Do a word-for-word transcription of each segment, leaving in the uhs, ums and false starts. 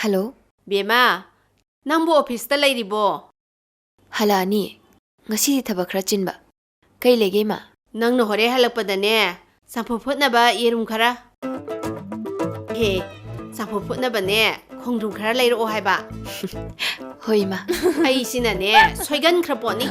Hello. ꯕꯦꯝꯃ, ꯅꯪꯕꯨ ꯑꯣꯐꯤꯁꯇ ꯂꯩꯔꯤꯕꯣ? ꯍꯜꯂꯛꯑꯅꯤ꯫ ꯉꯁꯤꯗꯤ ꯊꯕꯛ ꯈꯔ ꯆꯤꯟꯕ꯫ ꯀꯩ ꯂꯩꯒꯦ, ꯏꯃꯥ? ꯅꯪꯅ ꯍꯣꯔꯦꯟ ꯍꯜꯂꯛꯄꯗꯅꯦ, ꯆꯝꯐꯨꯠ ꯐꯨꯠꯅꯕ ꯌꯦꯔꯨꯝ ꯈꯔ꯫ ꯍꯦ, ꯆꯝꯐꯨꯠ ꯐꯨꯠꯅꯕꯅꯦ, ꯈꯣꯡꯗ꯭ꯔꯨꯝ ꯈꯔ ꯂꯩꯔꯛꯑꯣ ꯍꯥꯏꯕ꯫ ꯍꯣꯏ, ꯏꯃꯥ꯫ ꯑꯩꯁꯤꯅꯅꯦ, ꯁꯣꯏꯒꯟꯈ꯭ꯔ ꯄꯣꯠꯅꯤ꯫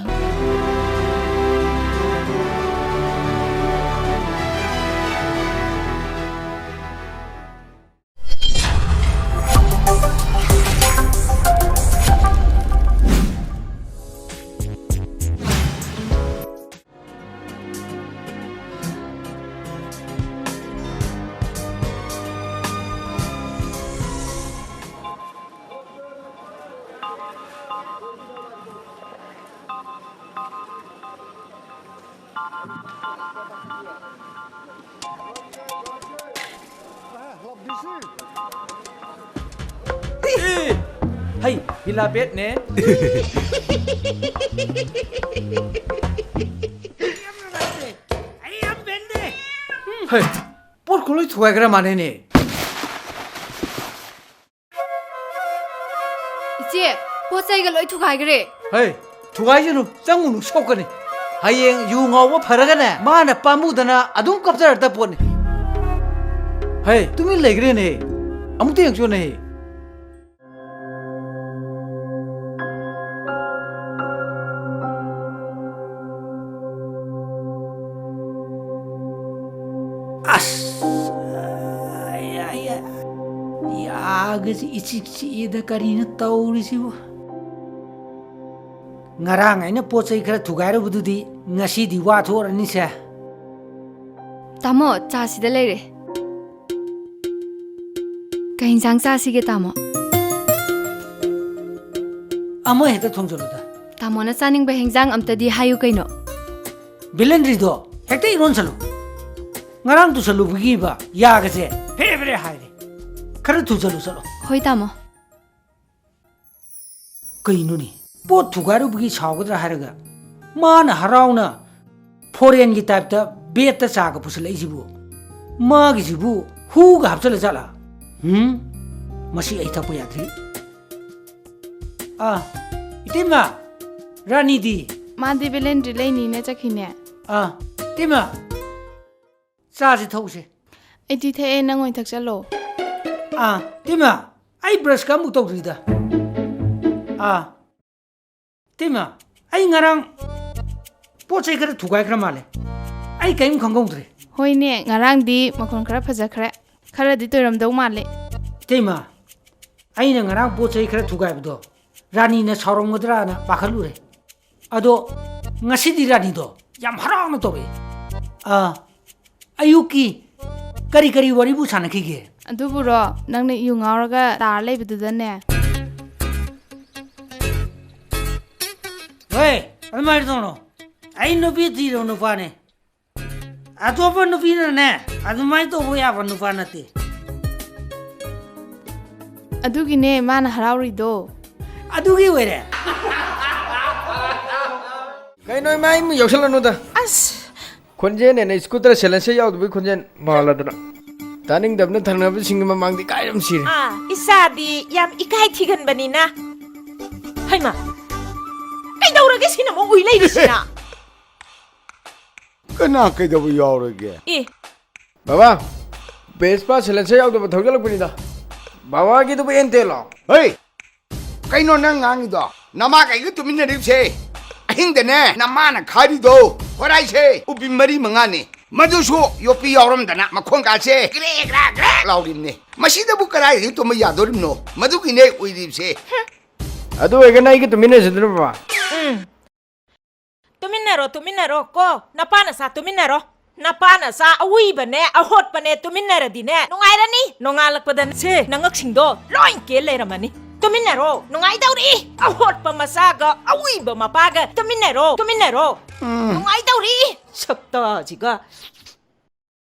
ꯑꯦ! ꯍꯩ, ꯕꯤꯂꯥ ꯕꯦꯠꯅꯦ꯫ ꯍꯩ, ꯄꯣꯠ ꯈꯨꯂꯣꯏ ꯊꯨꯒꯥꯏꯈ꯭ꯔ ꯃꯥꯜꯂꯦꯅꯦ꯫ ꯏꯆꯦ, ꯄꯣꯠ ꯆꯩꯒ ꯂꯣꯏ ꯊꯨꯒꯥꯏꯈ꯭ꯔꯦ꯫ ꯍꯩ, ꯊꯨꯒꯥꯏꯁꯅꯨ, ꯆꯪꯉꯨꯅꯨ, ꯁꯣꯛꯀꯅꯤ꯫ ꯍꯌꯦꯡ ꯌꯨ ꯉꯥꯎꯕ ꯐꯔꯒꯅꯦ, ꯃꯥꯅ ꯄꯥꯝꯃꯨꯗꯅ ꯑꯗꯨꯝ ꯀꯞꯆꯔꯛꯇ ꯄꯣꯠꯅꯤ꯫ ꯍꯩ, ꯇꯨꯃꯤꯟ ꯂꯩꯈ꯭ꯔꯦꯅꯦ, ꯑꯃꯨꯛꯇ ꯌꯦꯡ ꯆꯣꯅꯦ꯫ ꯑꯁ! ꯑꯥꯏ, ꯑꯥꯏ, ꯑꯥꯏ꯫ ꯌꯥꯒꯁꯤ ꯏꯆꯤꯛ ꯆꯤꯛꯏꯗ, ꯀꯔꯤꯅꯣ ꯇꯧꯔꯤꯁꯤꯕꯨ? ꯉꯔꯥꯡ ꯑꯩꯅ ꯄꯣꯠ ꯆꯩ ꯈꯔ ꯊꯨꯒꯥꯏꯔꯨꯕꯗꯨꯗꯤ ꯉꯁꯤꯗꯤ ꯋꯥꯊꯣꯛꯑꯔꯅꯤꯁꯦ꯫ ꯇꯥꯃꯣ, ꯆꯥ ꯁꯤꯗ ꯂꯩꯔꯦ꯫ ꯀꯩ ꯏꯟꯁꯥꯡ ꯆꯥꯁꯤꯒꯦ, ꯇꯥꯃꯣ? ꯑꯃ ꯍꯦꯛꯇ ꯊꯣꯡꯖꯜꯂꯨꯗ꯫ ꯇꯥꯃꯣꯅ ꯆꯥꯅꯤꯡꯕ ꯍꯦꯟꯖꯥꯡ ꯑꯝꯇꯗꯤ ꯍꯥꯏꯌꯨ ꯀꯩꯅꯣ꯫ ꯕꯦꯂꯦꯟꯗ꯭ꯔꯤꯗꯣ ꯍꯦꯛꯇ ꯏꯔꯣꯟꯁꯜꯂꯨ꯫ ꯉꯔꯥꯡ ꯇꯨꯁꯜꯂꯨꯕꯒꯤꯕ ꯌꯥꯒꯁꯦ ꯐꯦꯔꯦ ꯐꯦꯔꯦ ꯍꯥꯏꯔꯦ꯫ ꯈꯔ ꯊꯨꯖꯜꯂꯨ ꯆꯠꯂꯣ꯫ ꯍꯣꯏ, ꯇꯥꯃꯣ꯫ ꯀꯩꯅꯣꯅꯦ? ꯄꯣꯠ ꯊꯨꯒꯥꯏꯔꯨꯕꯒꯤ ꯁꯥꯎꯒꯗ꯭ꯔꯥ ꯍꯥꯏꯔꯒ, ꯃꯥꯅ ꯍꯔꯥꯎꯅ ꯐꯣꯔꯦꯟꯒꯤ ꯇꯥꯏꯞꯇ ꯕꯦꯠꯇ ꯆꯥꯒ ꯄꯨꯁꯜꯂꯛꯏꯁꯤꯕꯨ? ꯃꯥꯒꯤꯁꯤꯕꯨ ꯍꯨꯒ ꯍꯥꯞꯆꯜꯂ ꯖꯥꯠꯂꯥ? ꯍꯨꯝ? ꯃꯁꯤ ꯑꯩ ꯊꯛꯄ ꯌꯥꯗ꯭ꯔꯤ꯫ ꯑꯥ, ꯏꯇꯩꯃ, ꯔꯥꯅꯤꯗꯤ? ꯃꯥꯗꯤ ꯕꯦꯂꯦꯟꯗ꯭ꯔꯤ ꯂꯩꯅꯤꯅ ꯆꯠꯈꯤꯅꯦ꯫ ꯑꯥ, ꯏꯇꯩꯃ, ꯆꯥꯁꯦ ꯊꯛꯎꯁꯦ꯫ ꯑꯩꯗꯤ ꯊꯛꯑꯦ, ꯅꯪ ꯑꯣꯏꯅ ꯊꯛꯆꯜꯂꯣ꯫ ꯑꯥ, ꯏꯇꯩꯃ, ꯑꯩ ꯕ꯭ꯔꯁꯀ ꯑꯃꯨꯛ ꯇꯧꯗ꯭ꯔꯤꯗ꯫ ꯑꯥ, ꯏꯇꯩꯃ, ꯑꯩ ꯉꯔꯥꯡ ꯄꯣꯠ ꯆꯩ ꯈꯔ ꯊꯨꯒꯥꯏꯈ꯭ꯔ ꯃꯥꯜꯂꯦ꯫ ꯑꯩ ꯀꯔꯤꯝ ꯈꯪꯍꯧꯗ꯭ꯔꯦ꯫ ꯍꯣꯏꯅꯦ, ꯉꯔꯥꯡꯗꯤ ꯃꯈꯣꯟ ꯈꯔ ꯐꯖꯈ꯭ꯔꯦ꯫ ꯈꯔꯗꯤ ꯇꯣꯏꯔꯝꯗꯧ ꯃꯥꯜꯂꯦ꯫ ꯏꯇꯩꯃ, ꯑꯩꯅ ꯉꯔꯥꯡ ꯄꯣꯠ ꯆꯩ ꯈꯔ ꯊꯨꯒꯥꯏꯕꯗꯣ ꯔꯥꯅꯤꯅ ꯁꯥꯎꯔꯝꯒꯗ꯭ꯔꯥꯅ ꯄꯥꯈꯠꯂꯨꯔꯦ꯫ ꯑꯗꯣ ꯉꯁꯤꯗꯤ ꯔꯥꯅꯤꯗꯣ ꯌꯥꯝ ꯍꯔꯥꯎꯅ ꯇꯧꯔꯛꯑꯦ꯫ ꯑꯥ, ꯑꯌꯨꯛꯀꯤ ꯀꯔꯤ ꯀꯔꯤ ꯋꯥꯔꯤꯕꯨ ꯁꯥꯟꯅꯈꯤꯒꯦ? ꯑꯗꯨꯕꯨꯔꯣ, ꯅꯪꯅ ꯏꯌꯨ ꯉꯥꯎꯔꯒ ꯇꯥꯔ ꯂꯩꯕꯗꯨꯗꯅꯦ꯫ ꯍꯣꯏ, ꯑꯗꯨꯃꯥꯏꯅ ꯇꯧꯅꯣ꯫ ꯑꯩ ꯅꯨꯄꯤ ꯊꯤꯔꯕ ꯅꯨꯄꯥꯅꯦ꯫ ꯑꯇꯣꯞꯄ ꯅꯨꯄꯤꯅꯅꯦ ꯑꯗꯨꯃꯥꯏꯅ ꯇꯧꯕ ꯌꯥꯕ ꯅꯨꯄꯥ ꯅꯠꯇꯦ꯫ ꯑꯗꯨꯒꯤꯅꯦ ꯃꯥꯅ ꯍꯔꯥꯎꯔꯤꯗꯣ꯫ ꯑꯗꯨꯒꯤ ꯑꯣꯏꯔꯦ꯫ ꯀꯩꯅꯣ ꯏꯃꯥ, ꯑꯩ ꯑꯃꯨꯛ ꯌꯥꯎꯁꯜꯂꯅꯨꯗ꯫ ꯑꯁ! ꯈꯣꯟꯖꯦꯜꯅꯦꯅ ꯁ꯭ꯀꯨꯇꯔ ꯁꯦꯂꯦꯟꯁꯔ ꯌꯥꯎꯗꯕꯒꯤ ꯈꯣꯟꯖꯦꯜ ꯃꯥꯜꯂꯗꯅ꯫ ꯇꯥꯅꯤꯡꯗꯕꯅ ꯊꯪꯅꯕꯁꯤꯡꯒꯤ ꯃꯃꯥꯡꯗ ꯏꯀꯥꯏꯕꯅ ꯁꯤꯔꯦ꯫ ꯑꯥ, ꯏꯆꯥꯗꯤ ꯌꯥꯝ ꯏꯀꯥꯏ ꯊꯤꯒꯟꯕꯅꯤꯅ꯫ ꯍꯩꯃꯥ! ꯀꯩꯗꯧꯔꯒꯦ ꯁꯤꯅ ꯑꯃꯨꯛ ꯎꯏ ꯂꯩꯔꯤꯁꯤꯅ? ꯀꯅꯥ ꯀꯩꯗꯧꯕ ꯌꯥꯎꯔꯒꯦ? ꯑꯦ꯫ ꯕꯥꯕꯥ, ꯕꯦꯁꯄꯥ ꯁꯦꯂꯦꯟꯁꯔ ꯌꯥꯎꯗꯕ ꯊꯧꯖꯜꯂꯛꯄꯅꯤꯗ꯫ ꯕꯥꯕꯥꯒꯤꯗꯨꯕꯨ ꯑꯦꯟꯇꯦꯂꯣ? ꯍꯩ! ꯀꯩꯅꯣ ꯅꯪ ꯉꯥꯡꯉꯤꯗꯣ? ꯅꯃꯥ ꯀꯩꯒ ꯇꯨꯃꯤꯟꯅꯔꯤꯕꯁꯦ? ꯑꯍꯤꯡꯗꯅꯦ ꯅꯃꯥꯅ ꯈꯥꯔꯤꯗꯣ ꯍꯣꯔꯥꯏꯁꯦ ꯎꯄꯤ ꯃꯔꯤ ꯃꯉꯥꯅꯤ꯫ ꯃꯗꯨꯁꯨ ꯌꯣꯠꯄꯤ ꯌꯥꯎꯔꯝꯗꯅ ꯃꯈꯣꯡ ꯀꯥꯁꯦ ꯒ꯭ꯔꯦ ꯒ꯭ꯔꯥ ꯒ꯭ꯔꯥ ꯂꯥꯎꯔꯤꯕꯅꯦ꯫ ꯃꯁꯤꯗꯕꯨ ꯀꯗꯥꯏꯗꯒꯤ ꯇꯨꯝꯕ ꯌꯥꯗꯣꯔꯤꯕꯅꯣ? ꯃꯗꯨꯒꯤꯅꯦ ꯎꯏꯔꯤꯕꯁꯦ꯫ ꯑꯗꯨ ꯑꯣꯏꯔꯒꯅ ꯑꯩꯒ ꯇꯨꯃꯤꯟꯅꯁꯤꯗꯅ, ꯕꯥꯕꯥ꯫ ꯎꯝ꯫ ꯇꯨꯃꯤꯟꯅꯔꯣ, ꯇꯨꯃꯤꯟꯅꯔꯣ ꯀꯣ꯫ ꯅꯄꯥ ꯅꯆꯥ ꯇꯨꯃꯤꯟꯅꯔꯣ꯫ ꯅꯄꯥ ꯅꯆꯥ ꯑꯎꯏꯕꯅꯦ, ꯑꯍꯣꯠꯄꯅꯦ ꯇꯨꯃꯤꯟꯅꯔꯗꯤꯅꯦ, ꯅꯨꯡꯉꯥꯏꯔꯅꯤ꯫ ꯅꯣꯡꯉꯥꯜꯂꯛꯄꯗ ꯁꯦ ꯅꯉꯛꯁꯤꯡꯗꯣ ꯂꯣꯏ ꯀꯦꯜ ꯂꯩꯔꯝꯃꯅꯤ꯫ ꯇꯨꯃꯤꯟꯅꯔꯣ, ꯅꯨꯡꯉꯥꯏꯗꯧꯔꯤ꯫ ꯑꯍꯣꯠꯄ ꯃꯆꯥꯒ ꯑꯎꯏꯕ ꯃꯄꯥꯒ ꯇꯨꯃꯤꯟꯅꯔꯣ, ꯇꯨꯃꯤꯟꯅꯔꯣ꯫ ꯎꯝ꯫ ꯅꯨꯡꯉꯥꯏꯗꯧꯔꯤ꯫ ꯁꯛꯇꯥꯁꯤꯒ꯫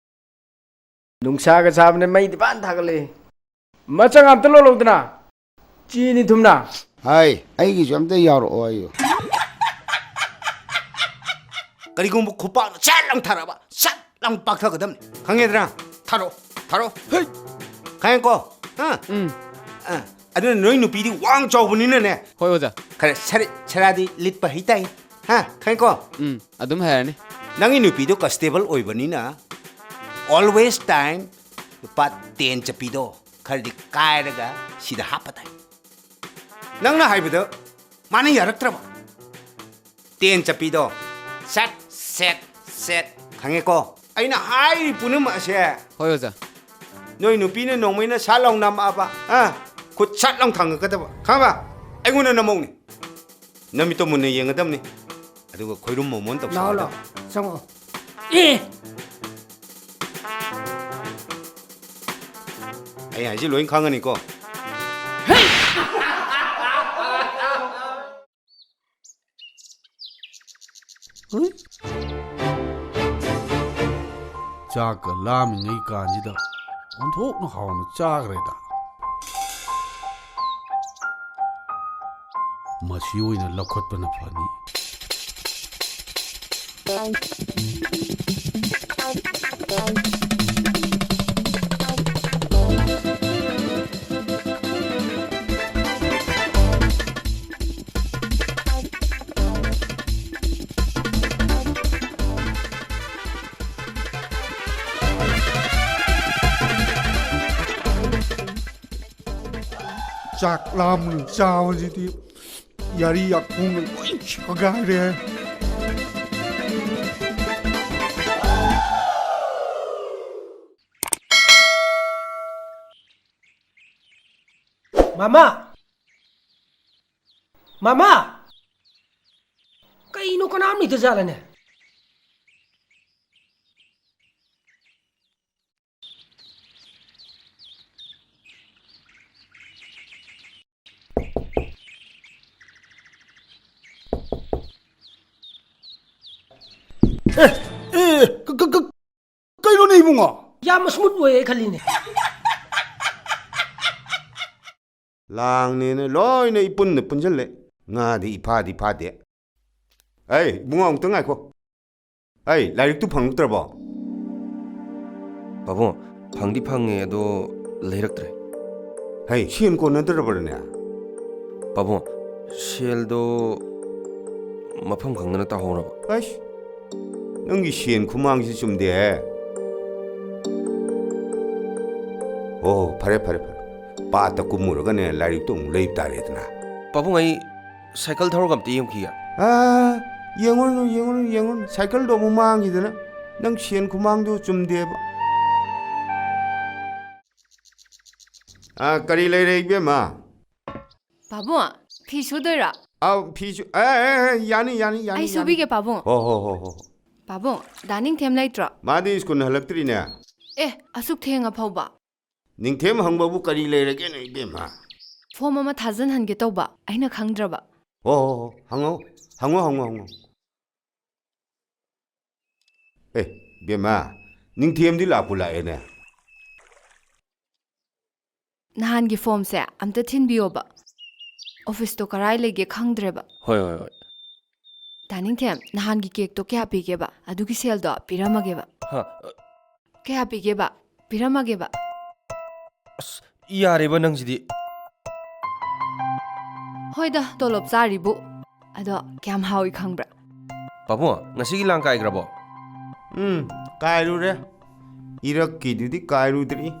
ꯅꯨꯡꯁꯥꯒ ꯁꯥꯕꯅꯦ, ꯃꯩꯗꯤ ꯐꯖꯅ ꯊꯥꯒꯠꯂꯛꯑꯦ꯫ ꯃꯆꯪ ꯑꯝꯇ ꯂꯣꯜꯂꯧꯗꯅ꯫ ꯆꯦꯅꯤ ꯊꯨꯝꯅ꯫ ꯍꯥꯏ, ꯑꯩꯒꯤꯁꯨ ꯑꯝꯇ ꯌꯥꯎꯔꯛꯑꯣ ꯑꯌꯨ꯫ ꯀꯔꯤꯒꯨꯝꯕ ꯈꯨꯄꯥꯛꯅ ꯁꯠ ꯂꯥꯎ ꯊꯥꯔꯛꯑꯕ, ꯁꯠ ꯂꯥꯎ ꯄꯥꯛꯊꯒꯗꯕꯅꯤ꯫ ꯈꯪꯉꯦꯗꯅ? ꯊꯥꯔꯛꯑꯣ, ꯊꯥꯔꯛꯑꯣ꯫ ꯍꯩ! ꯈꯪꯉꯦꯀꯣ? ꯍꯥ? ꯎꯝ꯫ ꯑꯥ, ꯑꯗꯨꯅ ꯅꯣꯏ ꯅꯨꯄꯤꯗꯤ ꯋꯥꯡ ꯆꯥꯎꯕꯅꯤꯅꯅꯦ, ꯍꯣꯏ ꯑꯣꯖꯥ꯫ ꯈꯔ ꯁꯔꯤꯠ ꯁꯔꯥꯗꯤ ꯂꯤꯠꯄ ꯍꯩꯇꯥꯏ꯫ ꯍꯥ, ꯈꯪꯉꯦꯀꯣ? ꯎꯝ, ꯑꯗꯨꯝ ꯍꯩꯔꯅꯤ꯫ ꯅꯪꯒꯤ ꯅꯨꯄꯤꯗꯣ ꯀꯟꯁꯇꯦꯕꯜ ꯑꯣꯏꯕꯅꯤꯅ always time ꯂꯨꯄꯥ ꯇꯦꯟ ꯆꯠꯄꯤꯗꯣ ꯈꯔꯗꯤ ꯀꯥꯏꯔꯒ ꯁꯤꯗ ꯍꯥꯞꯄ ꯇꯥꯏ꯫ ꯅꯪꯅ ꯍꯥꯏꯕꯗ ꯃꯥꯅ ꯌꯥꯔꯛꯇ꯭ꯔꯕ꯫ ꯇꯦꯟ ꯆꯠꯄꯤꯗꯣ ꯁꯠ ꯁꯦꯠ ꯁꯦꯠ, ꯈꯪꯉꯦꯀꯣ? ꯑꯩꯅ ꯍꯥꯏꯔꯤ ꯄꯨꯝꯅꯃꯛ ꯑꯁꯦ, ꯍꯣꯏ ꯑꯣꯖꯥ꯫ ꯅꯣꯏ ꯅꯨꯄꯤꯅ ꯅꯣꯡꯃꯩꯅ ꯁꯠ ꯂꯥꯎ ꯅꯝꯃꯛꯑꯕ, ꯑ, ꯈꯨꯠ ꯁꯠ ꯂꯥꯎ ꯊꯥꯡꯒꯠꯀꯗꯕ, ꯈꯪꯉꯕ? ꯑꯩꯉꯣꯟꯗ ꯅꯝꯃꯧꯅꯦ꯫ ꯅꯃꯤꯠꯇꯣ ꯃꯨꯟꯅ ꯌꯦꯡꯒꯗꯕꯅꯤ, ꯑꯗꯨꯒ ꯈꯣꯏꯔꯨꯝ ꯃꯣꯃꯣꯟ ꯂꯥꯛꯑꯣ, ꯇꯧꯁꯜꯂꯒ ꯂꯥꯛꯑꯣ, ꯆꯪꯉꯛꯑꯣ꯫ ꯑꯦ! ꯑꯩ ꯍꯥꯏꯁꯤ ꯂꯣꯏ ꯈꯪꯉꯅꯤꯀꯣ꯫ ꯆꯥꯛꯀ ꯂꯥꯝꯃꯤꯉꯩ ꯀꯥꯟꯁꯤꯗ ꯑꯣꯟꯊꯣꯛꯅ ꯍꯥꯎꯅ ꯆꯥꯈ꯭ꯔꯦꯗ꯫ ꯃꯁꯤ ꯑꯣꯏꯅ ꯂꯧꯈꯠꯄꯅ ꯐꯅꯤ꯫ ꯆꯥꯛ ꯂꯥꯝꯅ ꯆꯥꯕꯁꯤꯗꯤ ꯌꯥꯔꯤ ꯌꯥꯈꯣꯡꯒ ꯂꯣꯏ ꯁꯦꯒꯥꯏꯔꯦ꯫ ꯃꯃꯥ! ꯃꯃꯥ! ꯀꯩꯅꯣ, ꯀꯅꯥꯝ ꯂꯩꯇꯖꯥꯠꯂꯅꯦ? ꯑꯦ, ꯑꯦ, ꯀ-, ꯀ-, ꯀ-, ꯀꯩꯅꯣꯅꯦ ꯏꯕꯨꯡꯉꯣ? ꯌꯥꯝ ꯁ꯭ꯃꯨꯠ ꯑꯣꯏꯌꯦ ꯈꯜꯂꯤꯅꯦ꯫ ꯂꯥꯡꯅꯦꯅ ꯂꯣꯏꯅ ꯏꯄꯨꯟꯗ ꯄꯨꯟꯁꯤꯜꯂꯦ꯫ ꯉꯥꯗꯤ ꯏꯐꯥꯗꯤ ꯐꯥꯗꯦ꯫ ꯑꯩ, ꯏꯕꯨꯡꯉꯣ, ꯑꯃꯨꯛꯇ ꯉꯥꯏꯈꯣ꯫ ꯑꯩ, ꯂꯥꯏꯔꯤꯛꯇꯨ ꯐꯪꯉꯛꯇ꯭ꯔꯕꯣ? ꯄꯥꯕꯨꯡ, ꯐꯪꯗꯤ ꯐꯪꯉꯦ, ꯑꯗꯣ ꯂꯩꯔꯛꯇ꯭ꯔꯦ꯫ ꯍꯩ, ꯁꯦꯟ ꯀꯣꯟꯅꯗ꯭ꯔꯕ꯭ꯔꯅꯦ? ꯄꯥꯕꯨꯡ, ꯁꯦꯜꯗꯣ ꯃꯐꯝ ꯈꯪꯗꯅ ꯇꯥꯍꯧꯔꯕ꯫ ꯑꯩꯁ, ꯅꯪꯒꯤ ꯁꯦꯟ ꯈꯨꯃꯥꯡꯁꯤ ꯆꯨꯝꯗꯦꯍꯦ꯫ ꯑꯣ, ꯐꯔꯦ, ꯐꯔꯦ, ꯐꯔꯦ꯫ ꯄꯥꯠꯇ ꯀꯨꯝꯃꯨꯔꯒꯅꯦ, ꯂꯥꯏꯔꯤꯛꯇꯣ ꯑꯃꯨꯛ ꯂꯩꯕ ꯇꯥꯔꯦꯗꯅ꯫ ꯄꯥꯕꯨꯡ, ꯑꯩ ꯁꯥꯏꯀꯜ ꯊꯧꯔꯒ ꯑꯝꯇ ꯌꯦꯡꯈꯤꯒꯦ꯫ ꯑꯥ, ꯌꯦꯡꯉꯨꯔꯅꯨ, ꯌꯦꯡꯉꯨꯔꯅꯨ, ꯌꯦꯡꯉꯨꯔꯅꯨ꯫ ꯁꯥꯏꯀꯜꯗꯣ ꯑꯃꯨꯛ ꯃꯥꯡꯈꯤꯗꯅ꯫ ꯅꯪ ꯁꯦꯟ ꯈꯨꯃꯥꯡꯗꯣ ꯆꯨꯝꯗꯦꯕ꯫ ꯑꯥ, ꯀꯔꯤ ꯂꯩꯔꯦ, ꯏꯕꯦꯝꯃ? ꯄꯥꯕꯨꯡ, ꯐꯤ ꯁꯨꯗꯣꯏꯔꯣ? ꯑꯥꯎ, ꯐꯤ ꯁꯨ-, ꯑꯦ, ꯑꯦ, ꯑꯦ, ꯌꯥꯅꯤ, ꯌꯥꯅꯤ, ꯌꯥꯅꯤ, ꯑꯩ ꯌꯥꯅꯤ꯫ ꯁꯨꯕꯤꯒꯦ, ꯄꯥꯕꯨꯡ꯫ ꯍꯣ, ꯍꯣ, ꯍꯣ, ꯍꯣ, ꯍꯣ꯫ ꯄꯥꯕꯨꯡ, ꯗꯥ ꯅꯤꯡꯊꯦꯝ ꯂꯩꯇ꯭ꯔꯣ? ꯃꯥꯗꯤ ꯁ꯭ꯀꯨꯜ ꯍꯜꯂꯛꯇ꯭ꯔꯤꯅꯦ꯫ ꯑꯦ, ꯑꯁꯨꯛ ꯊꯦꯡꯉ ꯐꯥꯎꯕ? ꯅꯤꯡꯊꯦꯝ ꯍꯪꯕꯕꯨ ꯀꯔꯤ ꯂꯩꯔꯒꯦꯅꯦ, ꯏꯕꯦꯝꯃ? ꯐꯣꯝ ꯑꯃ ꯊꯥꯖꯟꯍꯟꯒꯦ ꯇꯧꯕ, ꯑꯩꯅ ꯈꯪꯗ꯭ꯔꯕ꯫ ꯍꯣ, ꯍꯣ, ꯍꯣ, ꯍꯪꯉꯣ, ꯍꯪꯉꯣ, ꯍꯪꯉꯣ, ꯍꯪꯉꯣ꯫ ꯑꯦ, ꯏꯕꯦꯝꯃ, ꯅꯤꯡꯊꯦꯝꯗꯤ ꯂꯥꯛꯄꯨ ꯂꯥꯛꯑꯦꯅꯦ꯫ ꯅꯍꯥꯟꯒꯤ ꯐꯣꯝꯁꯦ ꯑꯝꯇ ꯊꯤꯟꯕꯤꯌꯣꯕ꯫ ꯑꯣꯐꯤꯁꯇꯣ ꯀꯔꯥꯏ ꯂꯩꯒꯦ ꯈꯪꯗ꯭ꯔꯦꯕ꯫ ꯍꯣꯏ, ꯍꯣꯏ, ꯍꯣꯏ꯫ ꯗꯥ ꯅꯤꯡꯊꯦꯝ, ꯅꯍꯥꯟꯒꯤ ꯀꯦꯛꯇꯣ ꯀꯌꯥ ꯄꯤꯒꯦꯕ? ꯑꯗꯨꯒꯤ ꯁꯦꯜꯗꯣ ꯄꯤꯔꯝꯃꯒꯦꯕ꯫ ꯍꯥ? ꯀꯌꯥ ꯄꯤꯒꯦꯕ? ꯄꯤꯔꯝꯃꯒꯦꯕ꯫ ꯑꯁ, ꯌꯥꯔꯦꯕ ꯅꯪꯁꯤꯗꯤ꯫ ꯍꯣꯏꯗ, ꯇꯣꯂꯣꯞ ꯆꯥꯔꯤꯕꯨ꯫ ꯑꯗꯣ ꯀꯌꯥꯝ ꯍꯥꯎꯏ ꯈꯪꯕ꯭ꯔꯥ? ꯄꯥꯕꯨꯡ, ꯉꯁꯤꯒꯤ ꯂꯥꯡ ꯀꯥꯏꯈ꯭ꯔꯕꯣ? ꯎꯝ, ꯀꯥꯏꯔꯨꯔꯦ꯫ ꯏꯔꯛꯀꯤꯗꯨꯗꯤ ꯀꯥꯏꯔꯨꯗ꯭ꯔꯤ꯫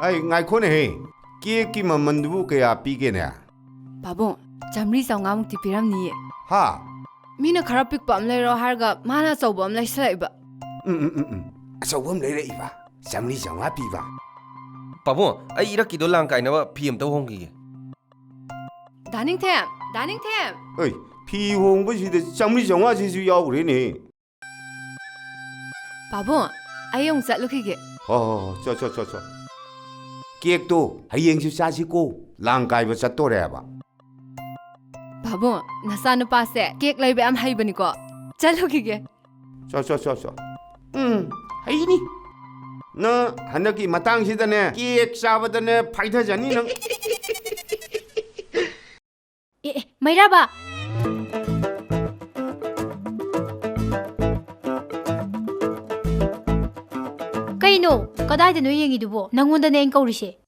ꯑꯩ, ꯉꯥꯏꯈꯣꯅꯦꯍꯦ, ꯀꯦꯛꯀꯤ ꯃꯃꯜꯗꯨꯕꯨ ꯀꯌꯥ ꯄꯤꯒꯦꯅꯦ? ꯄꯥꯕꯨꯡ, ꯆꯥꯝꯃꯔꯤ ꯆꯥꯝꯃꯉꯥꯃꯨꯛꯇꯤ ꯄꯤꯔꯝꯅꯤꯌꯦ꯫ ꯍꯥ? ꯃꯤꯅ ꯈꯔ ꯄꯤꯛꯄ ꯑꯃ ꯂꯩꯔꯣ ꯍꯥꯏꯔꯒ ꯃꯥꯅ ꯑꯆꯧꯕ ꯑꯃ ꯂꯩꯁꯜꯂꯛꯏꯕ꯫ ꯎꯝ, ꯎꯝ, ꯎꯝ, ꯎꯝ꯫ ꯑꯆꯧꯕ ꯑꯃ ꯂꯩꯔꯛꯏꯕ꯫ ꯆꯥꯝꯃꯔꯤ ꯆꯥꯝꯃꯉꯥ ꯄꯤꯕ꯫ ꯄꯥꯕꯨꯡ, ꯑꯩ ꯏꯔꯛꯀꯤꯗꯣ ꯂꯥꯡ ꯀꯥꯏꯅꯕ ꯐꯤ ꯑꯝꯇ ꯍꯣꯡꯈꯤꯒꯦ꯫ ꯗꯥ ꯅꯤꯡꯊꯦꯝ! ꯗꯥ ꯅꯤꯡꯊꯦꯝ! ꯑꯩ, ꯐꯤ ꯍꯣꯡꯕꯁꯤꯗ ꯆꯥꯝꯃꯔꯤ ꯆꯥꯝꯃꯉꯥꯁꯤꯁꯨ ꯌꯥꯎꯈ꯭ꯔꯦꯅꯦ꯫ ꯄꯥꯕꯨꯡ, ꯑꯩ ꯑꯃꯨꯛ ꯆꯠꯂꯨꯈꯤꯒꯦ꯫ ꯍꯣ, ꯍꯣ, ꯍꯣ, ꯆꯣ, ꯆꯣ, ꯆꯣ, ꯆꯣ꯫ ꯀꯦꯛꯇꯣ ꯍꯌꯦꯡꯁꯨ ꯆꯥꯁꯤꯀꯣ, ꯂꯥꯡ ꯀꯥꯏꯕ ꯆꯠꯇꯣꯔꯦꯕ꯫ ꯄꯥꯕꯨꯡ, ꯅꯆꯥꯅꯨꯄꯥꯁꯦ ꯀꯦꯛ ꯂꯩꯕ ꯌꯥꯝ ꯍꯩꯕꯅꯤꯀꯣ꯫ ꯆꯠꯂꯨꯈꯤꯒꯦ꯫ ꯆꯣ, ꯆꯣ, ꯆꯣ, ꯆꯣ꯫ ꯎꯝ, ꯍꯩꯅꯤ꯫ ꯅꯪ ꯍꯟꯗꯛꯀꯤ ꯃꯇꯥꯡꯁꯤꯗꯅꯦ, ꯀꯦꯛ ꯆꯥꯕꯗꯅꯦ ꯐꯥꯏꯊꯖꯅꯤ ꯅꯪ꯫ ꯑꯦ, ꯑꯦ, ꯃꯩꯔꯥꯕ! ꯀꯩꯅꯣ? ꯀꯗꯥꯏꯗꯅꯣ ꯌꯦꯡꯉꯤꯗꯨꯕꯣ? ꯅꯪꯉꯣꯟꯗꯅꯦ ꯑꯩꯅ ꯀꯧꯔꯤꯁꯦ꯫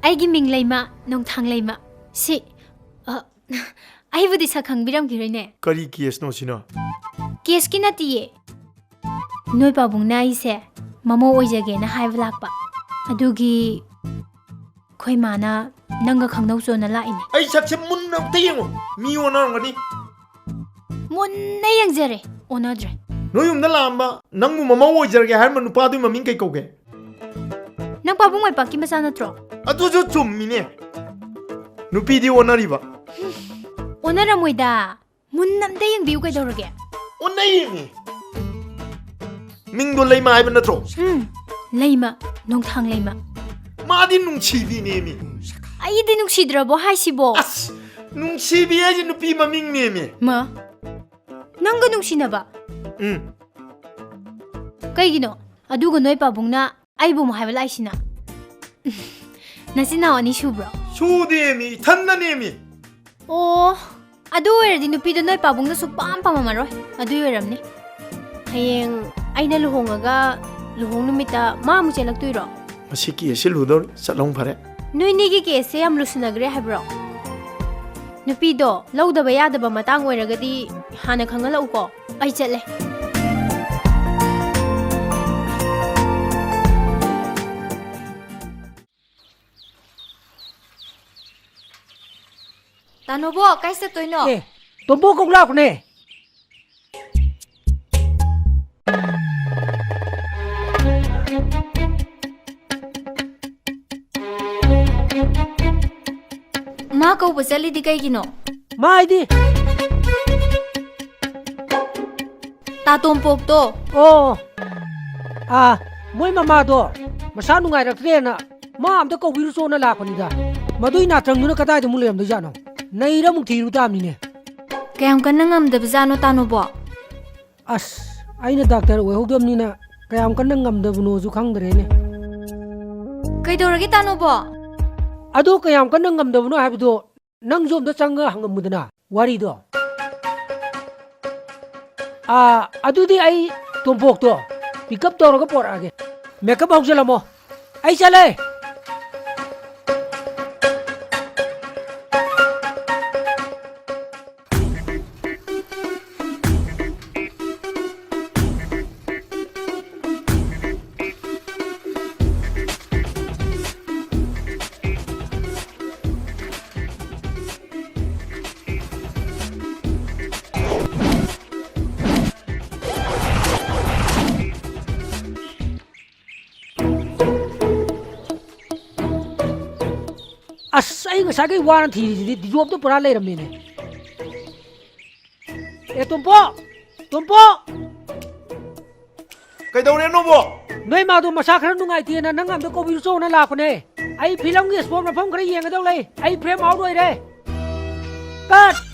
ꯑꯩꯒꯤ ꯃꯤꯡ ꯂꯩꯃ, ꯅꯣꯡꯊꯥꯡ ꯂꯩꯃ꯫ ꯁꯤ, ꯑ, ꯑꯩꯕꯨꯗꯤ ꯁꯛ ꯈꯪꯕꯤꯔꯝꯈꯤꯔꯣꯏꯅꯦ꯫ ꯀꯔꯤ ꯀꯦꯁꯅꯣ ꯁꯤꯅ? ꯀꯦꯁꯀꯤ ꯅꯠꯇꯤꯌꯦ꯫ ꯅꯣꯏ ꯄꯥꯕꯨꯡꯅ ꯑꯩꯁꯦ ꯃꯃꯧ ꯑꯣꯏꯖꯒꯦꯅ ꯍꯥꯏꯕ ꯂꯥꯛꯄ꯫ ꯑꯗꯨꯒꯤ ꯑꯩꯈꯣꯏ ꯃꯥꯅ ꯅꯪꯒ ꯈꯪꯅꯧ ꯆꯣꯅ ꯂꯥꯛꯏꯅꯦ꯫ ꯑꯩ ꯁꯛꯁꯦ ꯃꯨꯟꯅ ꯑꯝꯇ ꯌꯦꯡꯉꯣ꯫ ꯃꯤ ꯑꯣꯟꯅꯔꯝꯒꯅꯤ꯫ ꯃꯨꯟꯅ ꯌꯦꯡꯖꯔꯦ, ꯑꯣꯟꯅꯗ꯭ꯔꯦ꯫ ꯅꯣꯏ ꯌꯨꯝꯗ ꯂꯥꯛꯑꯝꯕ, ꯅꯪꯕꯨ ꯃꯃꯧ ꯑꯣꯏꯖꯔꯒꯦ ꯍꯥꯏꯔꯝꯕ ꯅꯨꯄꯥꯗꯨꯒꯤ ꯃꯃꯤꯡ ꯀꯩ ꯀꯧꯒꯦ? ꯅꯪ ꯄꯥꯕꯨꯡ ꯃꯥꯏꯄꯥꯛꯀꯤ ꯃꯆꯥ ꯅꯠꯇ꯭ꯔꯣ? ꯑꯗꯨꯁꯨ ꯆꯨꯝꯃꯤꯅꯦ꯫ ꯅꯨꯄꯤꯗꯤ ꯑꯣꯟꯅꯔꯤꯕ꯫ ꯑꯣꯟꯅꯔꯝꯃꯣꯏꯗ꯫ ꯃꯨꯟꯅ ꯑꯝꯇ ꯌꯦꯡꯕꯤꯌꯨ ꯀꯩꯗꯧꯔꯒꯦ? ꯑꯣꯟꯅꯩꯌꯦꯃꯤ꯫ ꯃꯤꯡꯗꯣ ꯂꯩꯃ ꯍꯥꯏꯕ ꯅꯠꯇ꯭ꯔꯣ? ꯎꯝ, ꯂꯩꯃ, ꯅꯣꯡꯊꯥꯡ ꯂꯩꯃ꯫ ꯃꯥꯗꯤ ꯅꯨꯡꯁꯤꯕꯤꯅꯦꯃꯤ꯫ ꯑꯩꯗꯤ ꯅꯨꯡꯁꯤꯗ꯭ꯔꯕꯣ ꯍꯥꯏꯁꯤꯕꯣ? ꯑꯁ, ꯅꯨꯡꯁꯤꯕꯤ ꯍꯥꯏꯁꯦ ꯅꯨꯄꯤ ꯃꯃꯤꯡꯅꯦꯃꯤ꯫ ꯃꯥ, ꯅꯪꯒ ꯅꯨꯡꯁꯤꯅꯕ? ꯎꯝ꯫ ꯀꯩꯒꯤꯅꯣ? ꯑꯗꯨꯒ ꯅꯣꯏ ꯄꯥꯕꯨꯡꯅ ꯑꯩꯕꯨ ꯑꯃꯨꯛ ꯍꯥꯏꯕ ꯂꯥꯛꯏꯁꯤꯅ? ꯅꯆꯤꯟ ꯅꯅꯥꯎ ꯑꯅꯤ ꯁꯨꯕ꯭ꯔꯣ? ꯁꯨꯗꯦꯃꯤ, ꯏꯊꯟꯗꯅꯦꯃꯤ꯫ ꯑꯣ, ꯑꯗꯨ ꯑꯣꯏꯔꯗꯤ ꯅꯨꯄꯤꯗꯣ ꯅꯣꯏ ꯄꯥꯕꯨꯡꯅ ꯁꯨꯛꯄꯥꯝ ꯄꯥꯝꯃꯝꯃꯔꯣꯏ꯫ ꯑꯗꯨꯏ ꯑꯣꯏꯔꯝꯅꯤ꯫ ꯍꯌꯦꯡ ꯑꯩꯅ ꯂꯨꯍꯣꯡꯉꯒ ꯂꯨꯍꯣꯡ ꯅꯨꯃꯤꯠꯇ ꯃꯥ ꯑꯃꯨꯛ ꯆꯦꯜꯂꯛꯇꯣꯏꯔꯣ? ꯃꯁꯤ ꯀꯦꯁꯁꯤ ꯂꯨꯗꯧꯔꯤ꯫ ꯆꯠꯂꯣ ꯐꯔꯦ꯫ ꯅꯣꯏꯅꯤꯒꯤ ꯀꯦꯁꯁꯦ ꯌꯥꯝ ꯂꯨꯁꯤꯟꯅꯈ꯭ꯔꯦ ꯍꯥꯏꯕ꯭ꯔꯣ? ꯅꯨꯄꯤꯗꯣ ꯂꯧꯗꯕ ꯌꯥꯗꯕ ꯃꯇꯥꯡ ꯑꯣꯏꯔꯒꯗꯤ ꯍꯥꯟꯅ ꯈꯪꯍꯜꯂꯛꯎꯀꯣ꯫ ꯑꯩ ꯆꯠꯂꯦ꯫ ꯇꯥꯅꯣꯕꯣ, ꯀꯥꯏ ꯆꯠꯇꯣꯏꯅꯣ? ꯑꯦ, ꯇꯣꯝꯕꯣ ꯀꯧ ꯂꯥꯛꯄꯅꯦ꯫ ꯃꯥ ꯀꯧꯕ ꯆꯠꯂꯤꯗꯤ ꯀꯩꯒꯤꯅꯣ? ꯃꯥ ꯍꯥꯏꯗꯤ? ꯇꯥ ꯇꯣꯝꯄꯣꯛꯇꯣ꯫ ꯑꯣ, ꯑꯥ, ꯃꯣꯏ ꯃꯃꯥꯗꯣ ꯃꯁꯥ ꯅꯨꯡꯉꯥꯏꯔꯛꯇ꯭ꯔꯦꯅ ꯃꯥ ꯑꯝꯇ ꯀꯧꯕꯤꯔꯨꯆꯣꯅ ꯂꯥꯛꯄꯅꯤꯗ꯫ ꯃꯗꯨꯏ ꯅꯥꯇ꯭ꯔꯪꯗꯨꯅ ꯀꯗꯥꯏꯗ ꯑꯃꯨꯛ ꯂꯩꯔꯝꯗꯣꯏꯖꯥꯠꯅꯣ? ꯅꯩꯔ ꯑꯃꯨꯛ ꯊꯤꯔꯨ ꯇꯥꯕꯅꯤꯅꯦ꯫ ꯀꯌꯥꯝ ꯀꯟꯅ ꯉꯝꯗꯕꯖꯥꯠꯅꯣ ꯇꯥꯅꯣꯕꯣ? ꯑꯁ, ꯑꯩꯅ ꯗꯥꯛꯇꯔ ꯑꯣꯏꯍꯧꯗꯕꯅꯤꯅ ꯀꯌꯥꯝ ꯀꯟꯅ ꯉꯝꯗꯕꯅꯣꯁꯨ ꯈꯪꯗ꯭ꯔꯦꯅꯦ꯫ ꯀꯩꯗꯧꯔꯒꯦ ꯇꯥꯅꯣꯕꯣ? ꯑꯗꯣ ꯀꯌꯥꯝ ꯀꯟꯅ ꯉꯝꯗꯕꯅꯣ ꯍꯥꯏꯕꯗꯣ ꯅꯪꯁꯨ ꯑꯝꯇ ꯆꯪꯉ ꯍꯪꯉꯝꯃꯨꯗꯅ ꯋꯥꯔꯤꯗꯣ꯫ ꯑꯥ, ꯑꯗꯨꯗꯤ ꯑꯩ ꯇꯣꯝꯄꯣꯛꯇꯣ pick up ꯇꯧꯔꯒ ꯄꯣꯔꯛꯑꯒꯦ꯫ Make up ꯍꯧꯖꯤꯜꯂꯝꯃꯣ꯫ ꯑꯩ ꯆꯠꯂꯦ꯫ ꯑꯩ ꯉꯁꯥꯏꯒꯤ ꯋꯥꯅ ꯊꯤꯔꯤꯁꯤꯗꯤ ꯗꯤꯖꯣꯞꯇ ꯄꯨꯔꯥ ꯂꯩꯔꯝꯃꯦꯅꯦ꯫ ꯑꯦ, ꯇꯣꯝꯄꯣ! ꯇꯣꯝꯄꯣ! ꯀꯩꯗꯧꯔꯦꯅꯣꯕꯣ? ꯅꯣꯏ ꯃꯥꯗꯣ ꯃꯁꯥ ꯈꯔ ꯅꯨꯡꯉꯥꯏꯇꯦꯅ ꯅꯪ ꯑꯝꯇ ꯀꯧꯕꯤꯔꯨꯆꯣꯅ ꯂꯥꯛꯄꯅꯦ꯫ ꯑꯩ ꯐꯤꯂꯝꯒꯤ ꯁ꯭ꯄꯣꯠ ꯃꯐꯝ ꯈꯔ ꯌꯦꯡꯒꯗꯧ ꯂꯩ꯫ ꯑꯩ ꯐ꯭ꯔꯦꯝ ꯑꯥꯎꯠ ꯑꯣꯏꯔꯦ꯫ ꯀꯠ!